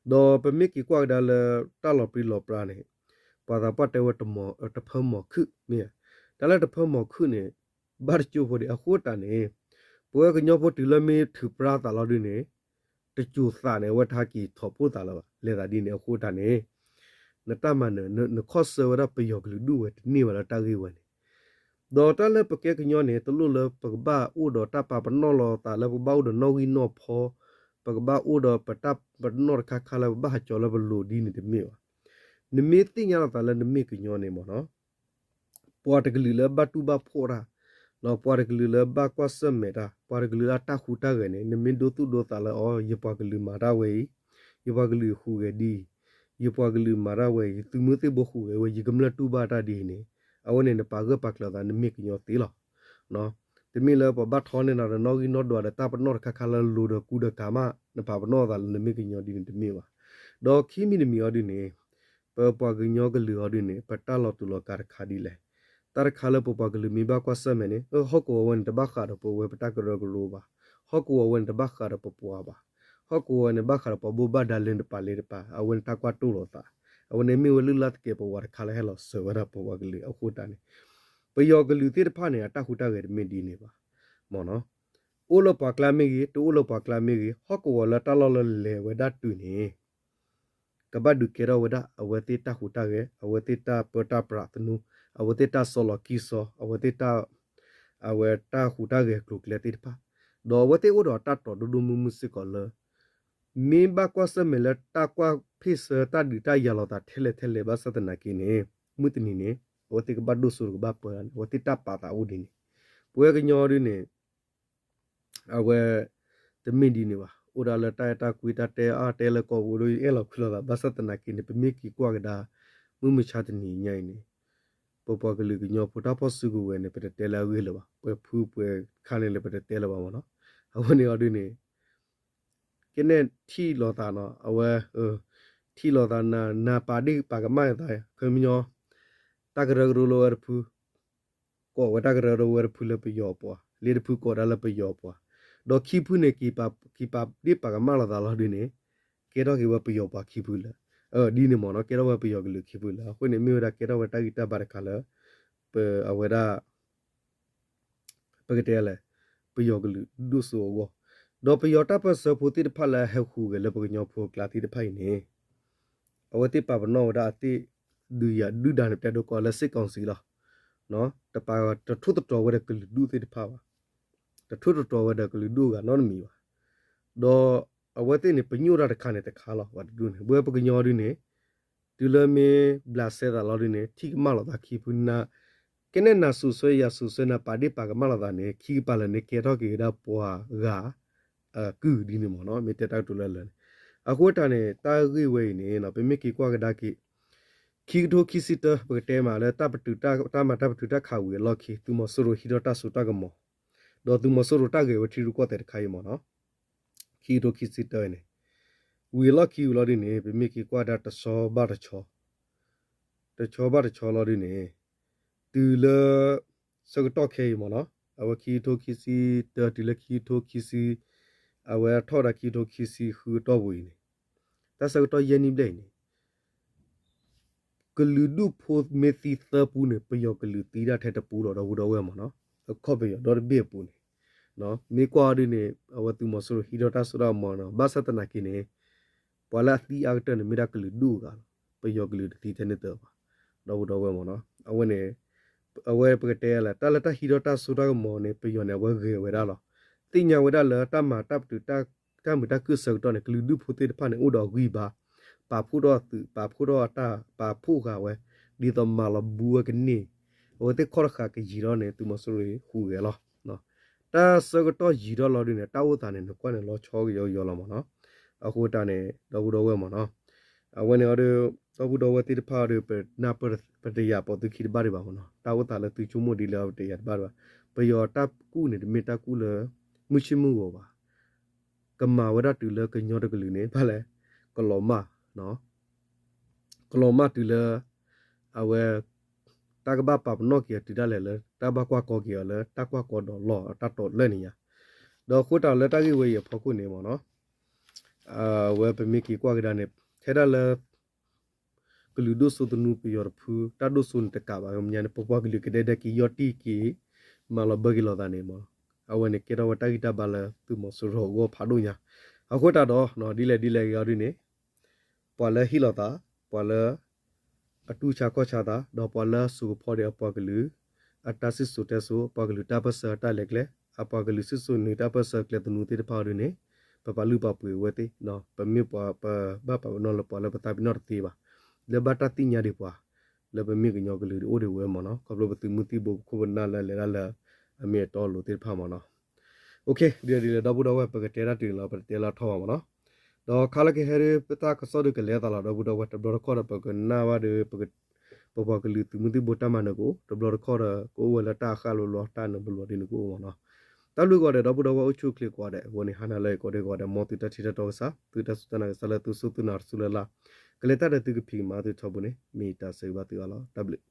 ဒီးပမ့ၢ်က့ၤကွၢ်ကဒါလၢတၢ်လီၤပြံလီၤပြါန့ၣ် ပှၤသးပှၢ်တဲဝဲ တဖၢမီၤခုၣ်မ့ၢ်ဧါ. တၢ်လၢတဖၢမီၤခုၣ်န့ၣ် ဘၣ်တကၠိဖိဒံး အဃိတၢ်န့ၣ် ပဝဲကညီဖိတုၤလၢမ့ၢ်ထုးပြါသးလီၤဒုန့ၣ် တစိၤသးန့ၣ် အဝဲတဟဲက့ၤထီၣ်ဖှိၣ်သးလၢၤဘၣ်. လဲၤသးဒ်န့ၣ်အဃိတၢ်န့ၣ် နတၢ်မၤနၢၤ နခီၣ်ဆၢဝဲဒၣ်ပယီၤကလုာ်ဒူၣ်ဝဲတန့ၢ်ဘၣ်လၢတၢ်ဂ့ၢ်ဝဲန့ၣ် ဒီးတၢ်လၢပကဲကညီန့ၣ် တလိၣ်လၢပကဘၣ်အိၣ်ဒီးတၢ်ပာ်ပနီၣ်လိာ်သးလၢပကဘၣ်အိၣ်ဒီးနီၣ်ဂံၢ်နီၣ်ဖီ ပကဘၣ်အိၣ်ဒီးပတၢ်ပနီၣ်တခါခါလၢပဘၣ်ဟးကၠီၤလၢပလိၤဒ်န့ၣ်တမ့ၢ်ဘၣ်. နမ့ၢ်သ့ၣ်ညါလီၤသးလၢနမ့ၢ်ကညီန့ၣ်မ့ၢ်နီၤ ပှၤတကလုာ်လၢဘၣ်တူၢ်ဘၣ်ဖှီၣ်တၢ်, ပှၤတကလုာ်လၢဘၣ်ကွၢ်ဆၢၣ်မဲာ်တၢ်, ပှၤတကလုာ်လၢအတၢ်ဟူးတၢ်ဂဲၤန့ၣ် နမ့ၢ်ဒိသူၣ်ဒိသးလၢအီၤ ယပှၤကလုာ်မၤတၢ်ဝဲအံၤ, ယပှၤကလုာ်ဟူးဂဲၤဒ်အံၤ, ယပှၤကလုာ်မၤတၢ်ဝဲအံၤ, သုးမုၢ်သံၣ်ဘိဟူးဂဲၤဝဲ, ယကမျၢၢ်တူၢ်ဘၣ်တၢ်ဒ်အံၤန့ၣ် အဝဲန့ၣ်နပာ်ဂၢၢ်ပာ်ကျၢၤသးနမ့ၢ်ကညီသ့လီၤ. တမ့ၢ်လၢပှၤဘၣ်ထီန့ၢ်နၤဒီးနီၣ်ဂံၢ်နီၣ်ဒွးဒီးတၢ်ပနီၣ်တခါခါလၢလိၤဒီးကူဒီးကၤမး နပာ်ပနီၣ်သးလၢနမ့ၢ်ကညီဒ်န့ၣ်တမ့ၢ်ဘၣ်. ဒီးခံမံၤတမံၤအီၤဒ်န့ၣ် ပပှၤကညီကလုာ်အီၤဒ်န့ၣ် ပတၢ်လီၤတူာ်လီၤကာ်တခါဒ်လဲၣ်. တၢ်တခါလၢပပှၤကလုာ်မ့ၢ်ဘၣ်ကွၢ်ဆၢၣ်မဲာ်န့ၣ် ဟီၣ်ကဝီၤဝဲန့ၣ် တဘၣ်ဃးဒီးပဝဲပတၢ်ကရၢကရိဘၣ်. ဟီၣ်ကဝီၤဝဲန့ၣ် တဘၣ်ဃးဒီးပပှၤဘၣ်. ဟီၣ်ကဝီၤဝဲန့ၣ်ဘၣ်ဃးဒီးပှၤဘိၣ်ဘၣ်ဒါလၢနတပာ်လ့တပာ် အဝဲန့ၣ်တၢ်ကွၢ်တိၢ်လိာ်သး. အဝဲန့ၣ်မ့ၢ်ဝဲလုၢ်လၢ်သကဲးပဝးတခါလၢဟဲလီၤစၢၤဝဲဒၣ်ပပှၤကလုာ်အဃိတၢ်န့ၣ် ပယီၤကလုာ်သ့ၣ်တဖၣ်န့ၣ် အတၢ်ဟူးတၢ်ဂဲၤတမ့ၢ်ဒ်န့ၣ်ဘၣ်. မ့ၢ်နီၤ အိၣ်လၢပှၤကျါမ့ၢ်ဂ့ၤ တအိၣ်လၢပှၤကျါမ့ၢ်ဂ့ၤ ဟီၣ်ကဝီၤလၢတၢ်လီၢ်လၢလဲၤဝဲဒၣ်တုၤန့ၣ် ကဘၣ်ဒုးကဲထီၣ်ဝဲဒၣ် အဝဲသ့ၣ်တၢ်ဟူးတၢ်ဂဲၤ အဝဲသ့ၣ်တၢ်ပၢတၢ်ပြးသနူ အဝဲသ့ၣ်တၢ်စီလီၤကံၢ်စီ အဝဲသ့ၣ်တၢ် အဝဲတၢ်ဟူးတၢ်ဂဲၤကျိၤကျဲသ့ၣ်တဖၣ် ဒီးအဝဲသ့ၣ်အိၣ်ဒီးတၢ်တိာ်ဒိၣ်ဒိၣ်မုၢ်မုၢ်စ့ၢ်ကီးလၢ မ့ၢ်ဘၣ်ကွၢ်ဆၢၣ်မဲာ်လၢတၢ်ကွၢ်ဖ့ၣ်ဆၢတၢ်ဒုးတၢ်ယၤလိာ်သးထဲလဲၣ်ထဲလဲၣ်ဘၣ်ဆၣ်သနာ်က့န့ၣ် မုၢ်တနံၤန့ၣ် အဝဲသ့ၣ်ကဘၣ်ဒိၣ်စိတကဘၣ်ပၢလၢန့ၣ် အဝဲသ့ၣ်တၢ်ပာ်သးအိၣ်ဒ်န့ၣ် ပဝဲကညီဒ်န့ၣ် အဝဲ တမ့ၢ်ဒ်န့ၣ်ဘၣ်. အိၣ်ဒၣ်လၢတၢ်အဲၣ်တၢ်ကွံတၢ်တဲအါတဲလၢကီၢ်ပူၤဒီး ယအဲၣ်လီၤကွံလီၤသး ဘၣ်ဆၣ်သနာ်က့န့ၣ် ပမ့ၢ်က့ၤကွၢ်ကဒါ မုၢ်မဆါတနံၤညါအံၤန့ၣ် ပပှၤကလုာ်ကညီဖိတၢ်ဖီၣ်စုကဝဲၤန့ၣ် ပတတဲလၢအဂ့ၢ်လၢၤဘၣ်, ပှဲၤဖုပှဲၤခါန့ၣ်လၢပတတဲလၢၤဘၣ်မ့ၢ်နီၤ. အဝဲန့ၣ်အီၤဒုန့ၣ် ကဲနဲၣ်ထံၣ်လိာ်သးနီၤ, အဝဲ ထံၣ်လိာ်သးနၤ နၤပာ်ဒ့ၣ်ပာ်ကမၣ်လိာ်သး ခီပညီ တၢ်ကရၢကရိလၢဝဲတဖု ကိးဝဲတၢ်ကရၢကရိဝဲတဖုလၢပယီၤအပှၤ, လၢတဖုကိးဒၣ်လၢပယီၤအပှၤ, ဒီးခံဖုန့ၣ် က့ၤပာ်ဒ့ၣ်ပာ်ကမၣ်လိာ်သးလီၤဒုန့ၣ် ကဲထီၣ်က့ၤဝဲပယီၤပှၤခံဖုလၢာ်, ဒ်န့ၣ်မ့ၢ်နီၤ, ကဲထီၣ်ဝဲပယီၤကလုာ်ခံဖုလၢာ်. အဃိန့ၣ် မ့ၢ်ဝဲဒၣ်ကဲထီၣ်ဝဲတၢ်ဂံၢ်တၢ်ဘါတခါလၢ ပအဝဲဒၣ် ပကတဲလဲၣ်, ပယီၤကလုာ်ဒူၣ်စိအဂီၢ်, ဒီးပယီၤတၢ်ပၢၢ်ဆၢဖိသ့ၣ်တဖၣ်လၢအဟဲဟူးဂဲၤလၢပကညီဖိအကျါသ့ၣ်တဖၣ်အံၤန့ၣ် အဝဲသ့ၣ်ပာ်ပနီၣ်ဝဲဒၣ်အသ့ၣ်ဒုးယၤဒုၣ်ဒါန့ၣ် ပတဲဒိကီးလၢစစ်ကောင်စီလီၤ. တပာ်တထိၣ်သတြီၤဝဲဒီးကလုာ်ဒူၣ်သ့ၣ်တဖၣ်ဘၣ်, တထိၣ်သတြီၤဝဲဒီးကလုာ်ဒူၣ်အဂၤနီတမံၤဘၣ်. ဒီးအဝဲသ့ၣ်န့ၣ် ပညိၣ်တၢ်တခါန့ၣ်တခါလီၤ. ပှၤတဒူၣ်န့ၣ် ပဝဲပကညီဒုန့ၣ် တုၤလၢမ့ၢ်ဘျးစဲသးလီၤဒုန့ၣ် ထံၣ်ကမၣ်လိာ်သးခံဖုနၤ, ကဲနဲၣ်နၤစိာ်ဆှၢယၤစိာ်ဆှၢ နၤပာ်ဒ့ၣ်ပာ်ကမၣ်လိာ်သးန့ၣ် ခံကပၤလၢာ်န့ၣ် ကဲထီၣ်က့ၤဝဲဒၣ်ပှၤဂၤ ကုၢ်ဒ်န့ၣ်မ့ၢ်နီၤ, မ့ၢ်တဲတၢ်ကတိၤလၢလၢာ်န့ၣ်. အဃိတၢ်န့ၣ် တၢ်ဂ့ၢ်ဝဲအံၤန့ၣ် ပမ့ၢ်က့ၤကွၢ်ကဒါက့ၤ ခံကထိခံဆံတၢ ပကတဲမးလၢတၢ်မၤတၢ်ပတုာ်တၢ်ခးဝံၤအလီၢ်ခံ သုးမီၤစိရိၤဟံးထီၣ်တၢ်စိတၢ်ကမီၤ, ဒီးသုးမီၤစိရိၤတၢ်ဂဲၤဝဲထံရူၢ်ကီၢ်သဲးတခါအံၤမ့ၢ်နီၤ, ခံကထိခံဆံတၢအံၤန့ၣ် ဝံၤအလီၢ်ခံဝံၤလီၤဒုန့ၣ် ပမ့ၢ်က့ၤကွၢ်ဒၣ်တဆီဘၣ်တဆီ, တဆီဘၣ်တဆီလီၤဒုန့ၣ် တုၤလၢ ဆၢကတီၢ်ခဲအံၤမ့ၢ်နီၤ, အဝဲခံကထိခံဆံတၢ တုၤလၢခံကထိခံဆံ, အဝဲထီၣ်ဝဲဒၣ်ခံကထိခံဆံဃုအတီၢ်ပူၤအံၤန့ၣ်, တၢ်ဆၢကတီၢ်ယဲၢ်နံၣ်ဘျဲၣ်အံၤန့ၣ် ကလုာ်ဒူၣ်ဖိမ့ၢ်သံသၢပူန့ၣ် ပယီၤကလုာ်သံဒၣ်ထဲတပူလီၤ ဒီပုၢ်ဒီဝဲၢ်မ့ၢ်နီၤ, အခီပယီၤဒီတဘ့ၣ်အပူၤန့ၣ်, မ့ၢ်ကွၢ်အီၤဒုန့ၣ် အဝဲသုးမီၤစိရိၤဟံးထီၣ်တၢ်စိတၢ်ကမီၤနီၤ, ဘၣ်ဆၣ်သနာ်က့န့ၣ် ပှၤလၢအသံအါကတၢၢ်န့ၣ် မ့ၢ်ဒၣ်ကလုာ်ဒူၣ်အဂၤလီၤ, ပယီၤကလုာ်တသံထဲန့ၣ်တၢ်ဘၣ်, ဒီပုၢ်ဒီဝဲၢ်မ့ၢ်နီၤ, အဝဲန့ၣ် အဝဲပကတဲလဲၣ် တၢ်လၢတၢ်ဟံးထီၣ်တၢ်စိတၢ်ကမီၤန့ၣ် ပယီၤန့ၣ် အဝဲဂဲၤဝဲဒၣ်လီၤ, သ့ၣ်ညါဝဲဒၣ်လၢတၢ်မၤတၢ်ပတုာ် တၢ်မုာ်တၢ်ခုၣ်ဆၢကတီၢ်န့ၣ် ကလုာ်ဒူၣ်ဖိသ့ၣ်တဖၣ်န့ၣ် အိၣ်ဒီးအဂံၢ်ဘါ, ပာ်ဖှိၣ်ထီၣ်အသုး ပာ်ဖှိၣ်ထီၣ်အတၢ် ပာ်ဖှိၣ်ဃာ်ဝဲ, ဒ်သိးမၤလီၤဘူဝဲကန့ၢ်, အဝဲသ့ၣ်ခီၣ်တဃာ်ကယံၤထီၣ်န့ၣ် သုးမီၤစိရိၤဟူးဂဲၤလီၤ, တၢ်ဆၢကတီၢ်ယံၤထီၣ်လီၤဒုန့ၣ် တၢ်အိၣ်သးန့ၣ် နကွၢ်န့ၣ်လီၤဆီကယီကယီလီၤမ့ၢ်နီၤ, အဃိတၢ်န့ၣ် ဒီပုၢ်ဒီဝဲၢ်မ့ၢ်နီၤ, အဝဲန့ၣ်အီၤဒီး ဒီပုၢ်ဒီဝဲၢ်သ့ၣ်တဖၣ်အီၤဒီး ပနၢ်ပၢၢ် ပတယာ်ပိာ်သုခံတဘၣ်ဒံးဘၣ်မ့ၢ်နီၤ, တၢ်အိၣ်သးလၢသုဆိကမိၣ်ဒ်လဲၣ်အီၤ ပတယာ်တဘၣ်ဒံးဘၣ်, ပယီၤတၢ်ကူၣ်န့ၣ် တမ့ၢ်တၢ်ကူၣ်လၢ မုၢ်ဆ့ၣ်မုၢ်ဂီၤဘၣ် ကမၤဝဲဒၣ်တုၤလၢကညီတကလုာ်န့ၣ် ဘၣ်လဲၣ်, ကလီၤမၢ်, ကလီၤမၢ်တုၤလၢ အဝဲ တၢ်ကဘၣ်ပာ်ပနီၣ်က့ၤအီၤတုၤဒၣ်လဲာ်လၢ တၢ်ဘၣ်ကွၢ်ကီက့ၤအီၤလၢ တၢ်ကွၢ်ကီဒီးလီၢ်တၢ်တီၤလၢန့ၣ်ညါ, ဒီးအဃိတၢ်လၢတၢ်ဂ့ၢ်ဝဲအံၤအဖီခိၣ်န့ၣ်မ့ၢ်နီၤ, အဝဲပမ့ၢ်က့ၤကွၢ်ကဒါန့ၣ် ထဲဒၣ်လၢ ကလုာ်ဒိၣ်စိသနူပယီၤတဖု တၢ်ဒိၣ်စိန့ၣ်တကးဘၣ် ကမဲာ်ညါန့ၣ် ပပှၤကလုာ်ကဒဲဒဲက့ၤယီၢ်တံၢ်က့ၤ မၤလီၤဘၢက့ၤလိာ်သးန့ၣ်မ့ၢ်နီၤ, အဝဲန့ၣ်ကဲထီၣ်ဝဲတၢ်ဂံၢ်တၢ်ဘါလၢသုးမီၤစိရိၤအဂီၢ်ဖးဒိၣ်ညါ, အဃိတၢ်ဒီး ဒ်လဲၣ်ဒ်လဲၣ်ဂ့ၤအီၤဒ်န့ၣ် ပှၤလၢဟ့ၣ်လီၤသး, ပှၤလၢ အတူၢ်ဆါခီၣ်ဆါသး ဒီးပှၤလၢအစိာ်ကဖီဒံးအပှၤကလုာ် အတၢ်စံၣ်စိၤတဲစိၤ, အပှၤကလုာ်တၢ်ပၢၢ်ဆၢအတၢ်လဲၤကျဲ, အပှၤကလုာ်စံၣ်စိၤနုာ်တၢ်ပၢၢ်ဆၢကျဲသနူသ့ၣ်တဖၣ်အီၤဒ်န့ၣ် ပပာ်လုၢ်ပာ်ပှ့ၤအဝဲသ့ၣ်, ပမ့ၢ်ပှၤပဘၣ်ပာ်ပနီၣ်လၢပှၤလၢပသးပ့ၤနီၣ်တသ့ဘၣ်, လၢဘၣ်တၢ်သ့ၣ်ညါဒံးပှၤ လၢပမ့ၢ်ကညီကလုာ်ဒ်အိၣ်ဒံးဝဲမ့ၢ်နီၤ, ခီဖျိပသုးမုၢ်သံၣ်ဘိပခိၣ်ပနၢ်လၢလဲၤတၢ်လၢ အမ့ၢ်အတီအလိၤသ့ၣ်တဖၣ်မ့ၢ်နီၤ. ဒ်လဲၣ်ဒ်လဲၣ် ဒီပုၢ်ဒီဝဲၢ် ပကတဲတၢ်တုၤန့ၣ်လီၤ ပတတဲလၢထီၣ်ဘၣ်မ့ၢ်နီၤ. ဒီးခါလၢကဟဲဒ်ပတၢ်ကစီၣ်ဒ်ကလဲၤသးလီၤ ဒီပုၢ်ဒီဝဲၢ် တဘျီတခီၣ်ဒီး ပကနၣ်ဘၣ်ဒီး ပပှၤကလုာ်သုးမုၢ်သံၣ်ဘိတၢ်မၤနၢၤကအိၣ်, တဘျီတခီၣ်ဒီး ကအိၣ်ဝဲလၢတၢ်အဃၣ်လိၤလိၤ တၢ်နၢၤဘၣ်လိၤဒ်န့ၣ်ကအိၣ်မ့ၢ်နီၤ. တၢ်ဘျုးကိးဂၤဒဲး ဒီပုၢ်ဒီဝဲၢ်အိၣ်ဆူၣ်အိၣ်ချ့ကိးဂၤဒဲး အဂီၢ်န့ၣ် ဟါနၤလၢအံၤကိးဒဲးကိးဂၤဒဲး မ်သုတၢ်ထံၣ်တၢ်တီကစၢ်, သုတၢ်စူၢ်တၢ်နာ်ကစၢ်လၢသုစူၢ်သုနာ်တစူၢ်လၢ်လၢ်, ကလဲၤတၢ်ဒီးသုကဖံးကမၤသုထီဘိန့ၣ် မ့ၢ်တၢ်ဆၢဂ့ၤဘၣ်သုအါလီၤ. တၢ်ဘျုး